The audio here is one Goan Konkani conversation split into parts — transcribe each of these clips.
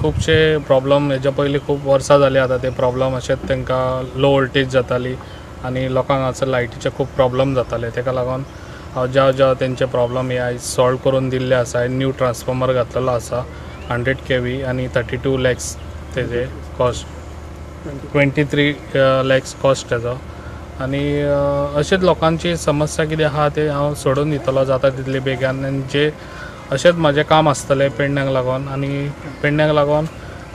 खुबशे प्रॉब्लम हेज्या पयलीं खूब वर्सां जाली आतां ते प्रॉब्लम अशेंच तांकां लो वोल्टेज जाताली आनी लोकांक हांगासर लायटीचे खूब प्रॉब्लम जाताले. ताका लागून हांव ज्या ज्या तेंचे प्रॉब्लम हे आयज सॉल्व करून दिल्ले आसा. न्यू ट्रान्सफॉर्मर घातलेलो आसा 100 kV आनी 32 lakhs तेजे कॉस्ट, 23 lakhs cost तेजो. आनी अशेंच लोकांची समस्या कितें आहा ते हांव सोडून दितलो जाता तितले बेगान. आनी जे अशेंच म्हजें काम आसतलें पेडण्याक लागून आनी पेडण्याक लागून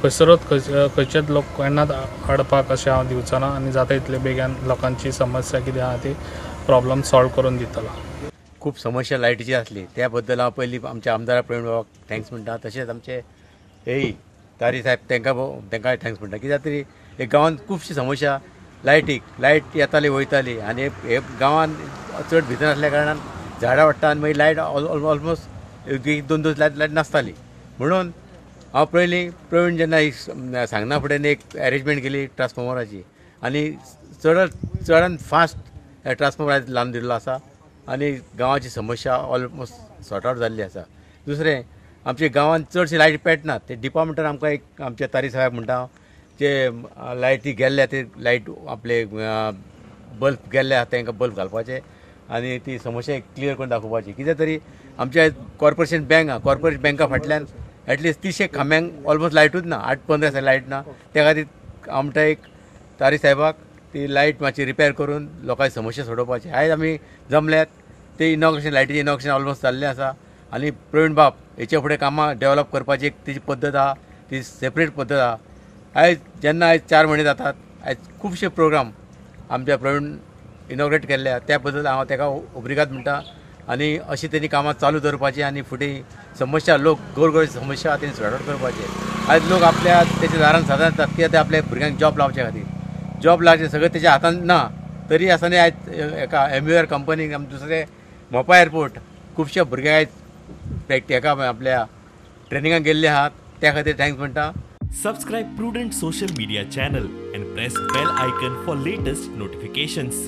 खंयसरूच खंयचेच लोक केन्नाच अडपाक अशें हांव दिवचो ना आनी जाता तितले बेगान लोकांची समस्या कितें आहा ती प्रॉब्लम सॉल्व करून दितलो. खूब समस्या लायटीची आसली त्या बद्दल हांव पयलीं आमच्या आमदारा प्रवीण बाबाक thanks म्हणटा, तशेंच आमचे हेय तारी साहेब तांकां thanks म्हणटा. कित्याक तरी हे गांवांत खुबशी समस्या लायटीक, लायट येताली वयताली आनी हे गांवांत चड भितर आसल्या कारणान झाडां वाडटा आनी मागीर लायट ऑलमोस्ट एक दोन दोन लायट नासताली. म्हणून हांव पयलीं प्रवीण जेन्ना एक सांगना फुडें एक एरेंजमेंट केली ट्रान्सफॉर्मराची आनी चडान फास्ट ट्रान्सफॉर्मर आयज लावन दिल्लो आसा आनी गांवाची समस्या ऑलमोस्ट सॉर्ट आवट जाल्ली आसा. दुसरें आमच्या गांवांत चडशी लायटी पेटनात, ते डिपार्टमेंटान आमकां एक आमच्या तारी साहेब म्हणटा जे लायटी गेल्ल्या ते लायट आपले बल्ब गेल्ले आसा तांकां बल्ब घालपाचे आनी ती समस्या क्लियर करून दाखोवपाची. कित्याक तरी आमच्या कॉर्पोरेशन बँक आहा, कॉर्पोरेशन बँका फाटल्यान एटलिस्ट 300 खांब्यांक ऑलमोस्ट लायटूच ना, 8-15 दिसांनी लायट ना. त्या खातीर हांव म्हणटा एक तारी साहेबाक ती लायट मातशी रिपेर करून लोकांची समस्या सोडोवपाची. आयज आमी जमल्यात ते इनॉग्रेशन, लायटीचें इनॉग्रेशन ऑलमोस्ट जाल्लें आसा आनी प्रवीण बाब हेच्या फुडें कामां डेवलप करपाची एक तेजी पद्दत आहा, ती सेपरेट पद्दत आहा. आयज जेन्ना आयज 4 म्हयने जातात, आयज खुबशे प्रोग्राम आमच्या प्रवीण इनॉग्रेट केल्ले आहा, त्या बद्दल हांव ताका ओब्रिगाद म्हणटा आनी अशी तेणी कामां चालू दवरपाची आनी फुडें समस्या लोक गोरगरीब समस्या तेणी सॉर्ट आवट करपाची. आयज लोक आपल्या तेच्या दारान सादारण येतात कित्याक ते आपल्या भुरग्यांक जॉब लावचे खातीर, जॉब लावचे सगळें तेच्या हातान ना तरी आसतना आयज एका MUR कंपनीक आम दुसरे मोपा एअरपोर्ट खुबशे भुरगे आयज प्रॅक्टिका आपल्या ट्रेनिंगाक गेल्ले आहात, त्या खातीर thanks म्हणटा. Subscribe Prudent social media channel and press bell icon for latest notifications.